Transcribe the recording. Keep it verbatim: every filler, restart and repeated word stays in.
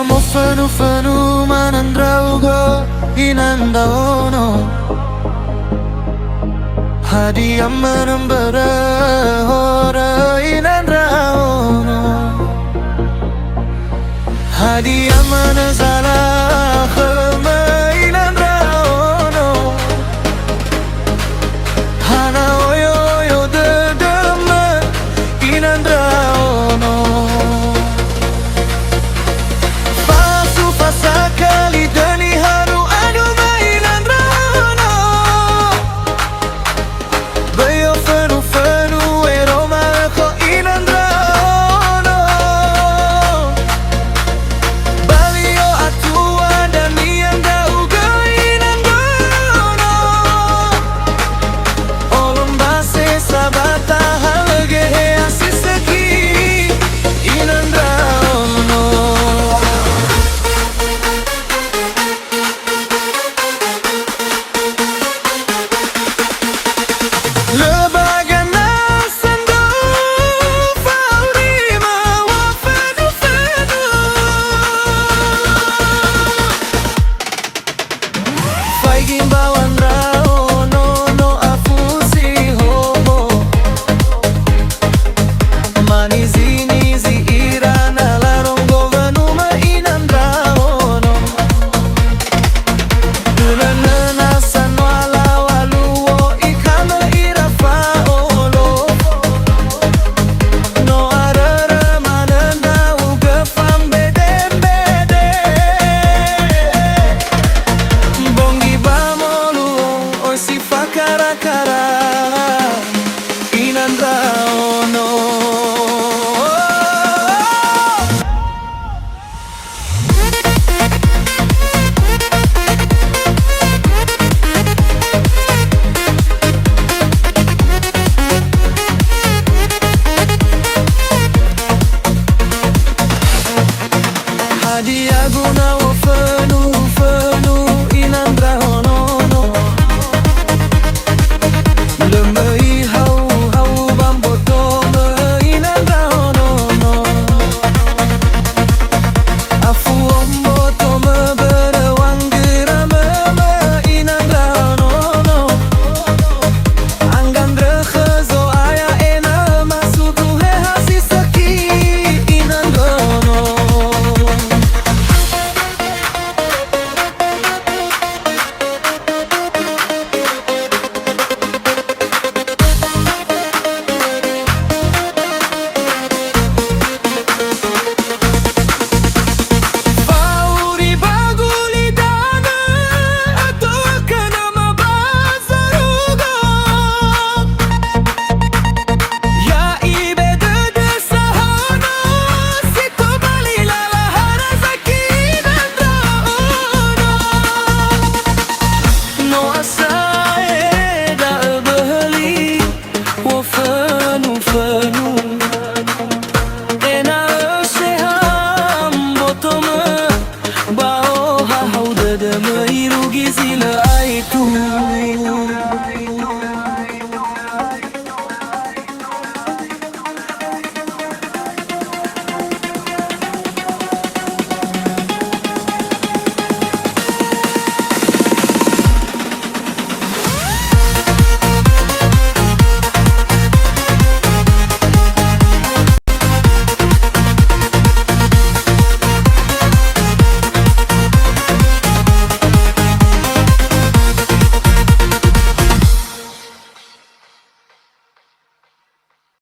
Mofönu-fönu manö ndra'ugö ina ndraono. Hadia manö mbörö horö ina ndraono? Hadia manö zalakhömö ina ndraono? Hana oyo-oyo dödömö ina ndraono? Fasufa sakali döni haru andrö ba ina ndraono. Böi ofönu-fönu ero ma'ökho ina ndraono. Balio atua dania ndra'ugö ina ndraono. Olombase sabata halö geheha si sökhi ina ndraono. Lö ba ganasa ndröu fa'aurima wa fönu-fönu. Faigi mbaŵa ndraono no afu si homo. Manizi-nizi ira na laronggo wanumö ina ndraono. Dulö nöna sanua laŵa luo ikamö ira fa'olo. No arörö manö ndra'ugö fambede-mbede. Bongi ba moluo oi si fakara-kara ina ndraono. Hadia guna ofönu